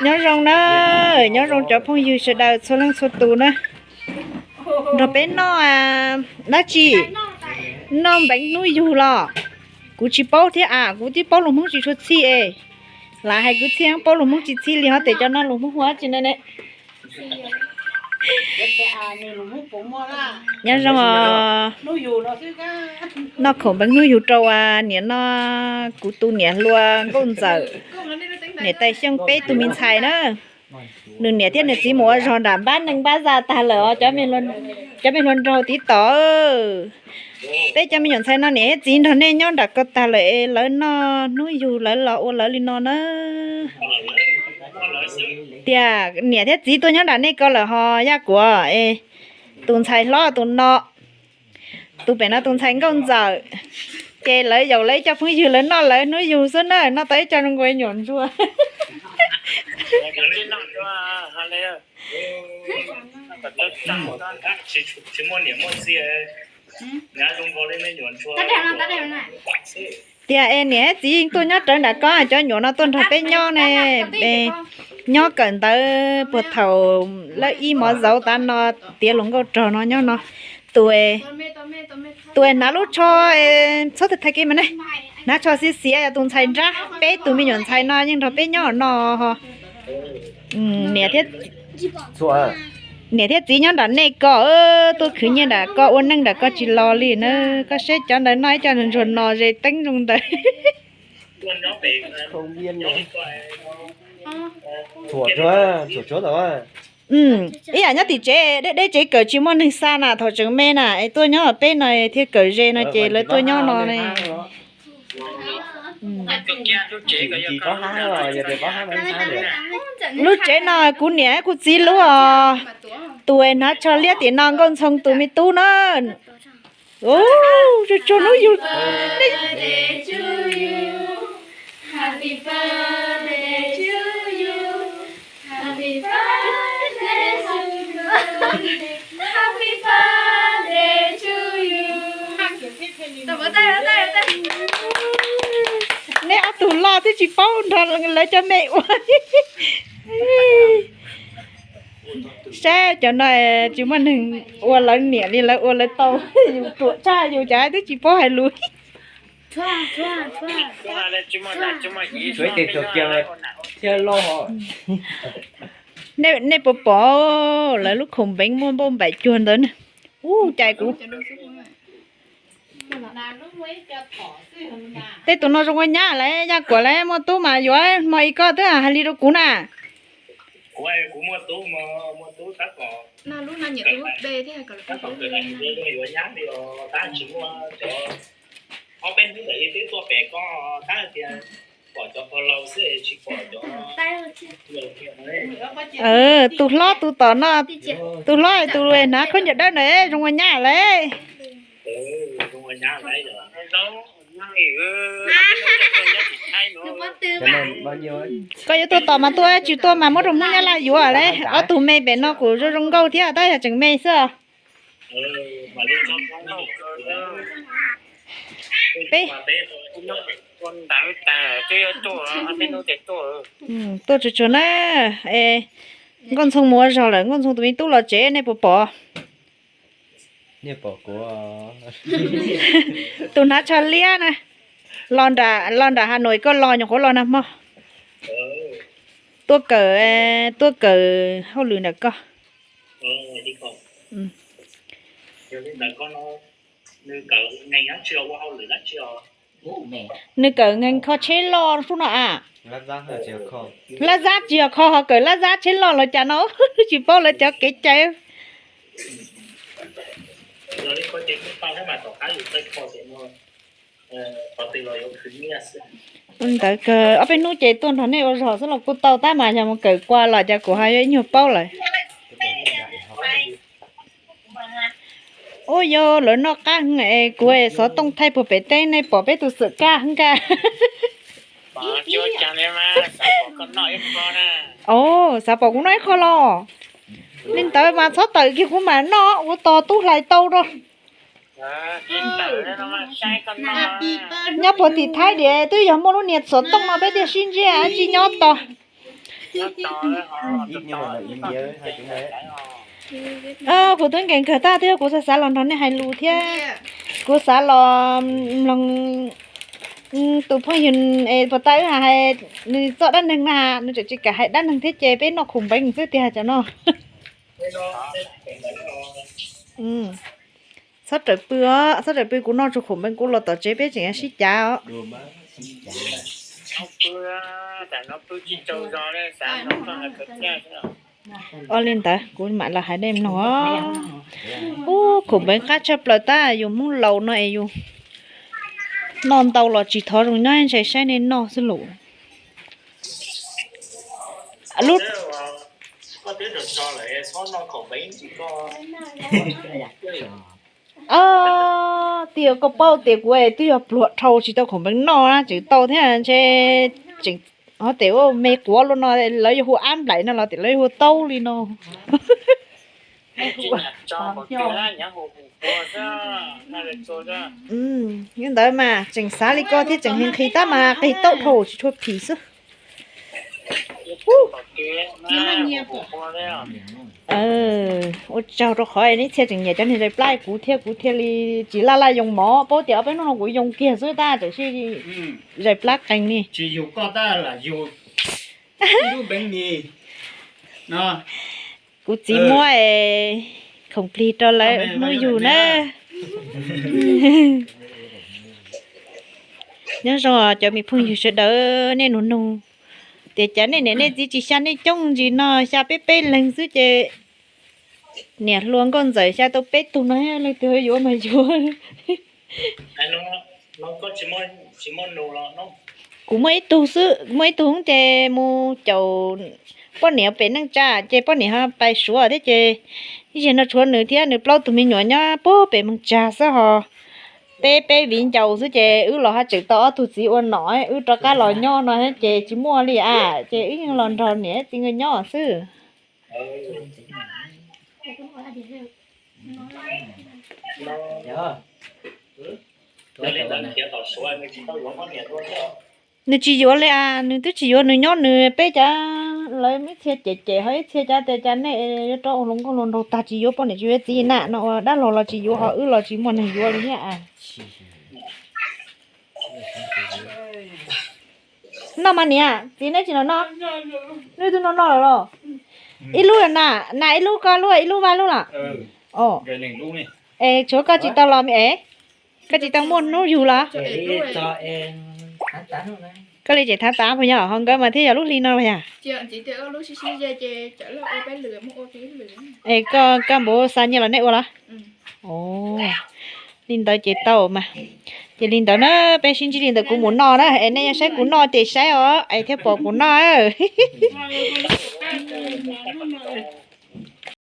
Nyob zoo na, nyob zoo cov phooj ywg sawv daws txhua leej txhua tus na. Nrog peb noj dab tsi? Noj npeev hnub yug los? Kuv tsis paub thiab as, kuv twb paub lus Hmoob tsis tshua txhij es. Lam hais kwv txhiaj paub lus Hmoob tsis txhij li, ho tias cov no lus Hmoob hu dab tsi ne ne? Nyob zoo os. Noj khoom npeev hnub yug rau niam no, kuv tus niam hluas Nkauj Ntxawm, niam tais Xyooj peb tug me ntxhais na. Nws niam thiab nws txiv mus ua zog nram npab neeg npab zaj tag lawm os, cov me hluas nraug tiv tom. Peb cov me nyuam ntxhais no niam thiab txiv nrog nej nyob nram ko tag lawm es lawv noj hnub yug lawv los ua lawv li no na. Tias niam thiab txiv tuaj nyob nram nej ko lawm ho Yaj Kuam es, tus ntxhais hlob tus no, tus pem no tus ntxhais Nkauj Ntxawm, ces lawv yaum lawv ib co phooj ywg lawv noj lawv hnub yug xwb na, noj tau ib co zoo nkaus nyuam ntsuag. Tias es niam txiv tuaj nyob rawv nram ko, cov nyuam no tuaj nrog peb nyob ne. Nyob kawm ntawv puag thaum lab ib mov zauv tav no, tiav hluas nkauj rog no nyob no. Tus, tus hnav lub tsho, txhob thaij kev mas ne, hnav tsho xiav xiav yog tus ntxhais nrab, peb tus me nyuam ntxhais no yeej nrog peb nyob no. Niam thiab txiv nyob nram nej ko, tuaj khwv nyiaj nram ko ua neej nram ko tsis los li na. Koj saib cov ntawd noj ib co ntsuag no ze teeb zoo ntawd. Ib yam nyob tim tsev deb deb tsev kawm tsis muaj neeg xa na, thaum tseem me na es tuaj nyob peb no thiaj kawm ze no ces lawv tuaj nyob no ne. Lub tsev no kuv niam kuv txiv lub os. Tus hnav tsho liab tim no Nkauj Ntxhoo tus me tub na. Tsuag tsuag hnub yug. Nej ob tug loj twb tsis paub nrog lawv cov me ua. Saib cov no tsis muaj neeg ua lawv niam li, lawv ua lawv tau. Yus ruam tshaj yus cas twb tsis paub hais lus. Nej puas pom lawv lub khoom npeev muaj npauj npaim cuag ntawd na? Ub, cais kuv. Tej tus no zoo ua nyab lawm, Yaj Kuam lawm, muaj tub mas yuav hmo ib koj twb hais li rau kuv na. Tus hlob tus tom no, tus hlob tus hnav khaub ncaws dawb no zoo ua nyab lawm. Koj yuav tuaj tom mas tuaj, tsis tuaj mas muab rau Hmoob Nyab Laj yuav lawm. Ob tug me pem no kuj zoo zoo nkauj thiab tab yog tseem me xwb. Peb tuaj tsuag tsuag na. Nkauj Ntxhoo mus ua zog lawm, Nkauj Ntxhoo tus me tub los tsev nej puas pom? Tus hnav tsho liab na, los nram Has Nois koj los nyuam qhuav los nag hmo. Tuaj kawm, tuaj kawm hauj lwm nram koj. Nws kawm nkees kho tsheb loj sub no a. Lab Zab tsis yog kho, ho kawm Lab Zab tsheb loj los cas no, tsis paub lawv cov kev cai. Ntawd kawg ob peb hnub ces tuaj nrog nej ua zog xwb los kuj tau tab mas yog mus kawm kua los cas kuv ho yuav ib nyuag paub lawm. Ub, yog lawv noj qab heev es kuv xov tooj thaij puag pem teb nej pom peb tus xwm kaj heev kaj. Xav pom kuv noj ib qho los? Li ntawd mas txhob tawm kiag kuv mam noj ua tos tub hlais tau rau. Nyob puag tim Thaib Diav twb yog muaj lub niag xov tooj no peb thiaj sib ntsib tsis nyob tos. Kuv twb nkees kawg tag twb yog kuv xav xav los nrog nej hais lus thiab. Kuv xav los mloog tus phooj ywg es puas tau wb hais, nws txoj dab neeg na, nws tseem tsis kam hais dab neeg thiab ces peb noj khoom npeev xwb tiag cov no. Txhob rawm pw os, txhob rawm pw, kuv noj tsuag khoom npeev kuv los tom tsev peb tseem sib cav os. Ua li ntawd kuv mam los hais nej mloog os. Ub, khoom npeev qab tshaj plaws tab, yus Hmoob laus no es yus noj ntau los tsis thov zoo nyob, ntshe saib nej noj xwb los. Lub Tias koj paub tias kuv twb yog pluag dhau tsis tau khoom npeev noj na, tseem tau thiab ntshe tseem, ho tes ua me quav luaj no lawv yuav hu ab nplaim no los tias lawv yuav hu taub li no. Li ntawd mas tseem xav li koj thiab tseem nqhis tab mas qig taub dhau tsis tshua phim xwb. Ua tsaug rau qhov ib txhia tseem nyiam cov niag zais plab kuv thiab, kuv thiaj li tsis laj laj yoo mov, paub tias ob peb hnub no kuv yoo kiag xwb tab tseem sib zais plab qees li. Kuv txiv muab khoom plig rau lawv hnub yug na. Nyob zoo cov me phooj ywg sawv daws, nej nug nug tias cas nej niam nej txiv tsis xya nej coob ntsis no, xya peb peb leeg xwb ces niam hluas nkauj ntxawm xya tau peb tug no, leej twg yuav mas yuav. Kuv muaj ib tug xwb, muaj ib tug ces mus caum poj niam pem neej tsa ces poj niam ho pais Suav thiab ces ib zaug no tshuav nws thiab nws plaub tug me nyuam nyob puag pem Moos Tsag xwb ho. Peb peb viv ncaus xwb ces wb los haj tseem tau ob tug txiv ua nom, wb rov qab los nyob no ces tsis muaj li a, ces wb yeej los nrog niam txiv nkawd nyob xwb. Nws tsis yuav li as, nws twb tsis yuav, nws nyob nws peb cov, lawv ib txhia cem cem ho ib txhia cov tias cas nej yuav rov ua hluas nkauj hluas nraug tag tsis yuav poj niam tsis yuav txiv na no ua dab laug los tsis yuav ho wb los tsis muaj neeg yuav li thiab. Noj mas niam, txiv neb tsis los noj? Neb twb noj noj lawm los? Ib lub na, na ib lub, koj lub ib lub, Vaj lub los? Es tshuav koj tsis tau los es, koj tsis tau muaj hnub yug los? Koj li tseem thav tas puas yog ho nkawd mas thiaj yog lub hli no puas yog? Es koj, koj npaum xav nyiaj los nej ua los? Li ntawd ces tau mas. Ces li ntawd na, peb sib ntsib li ntawd, kuv mus noj na, es nej yuav saib kuv noj ces saib os, es thiaj pom kuv noj.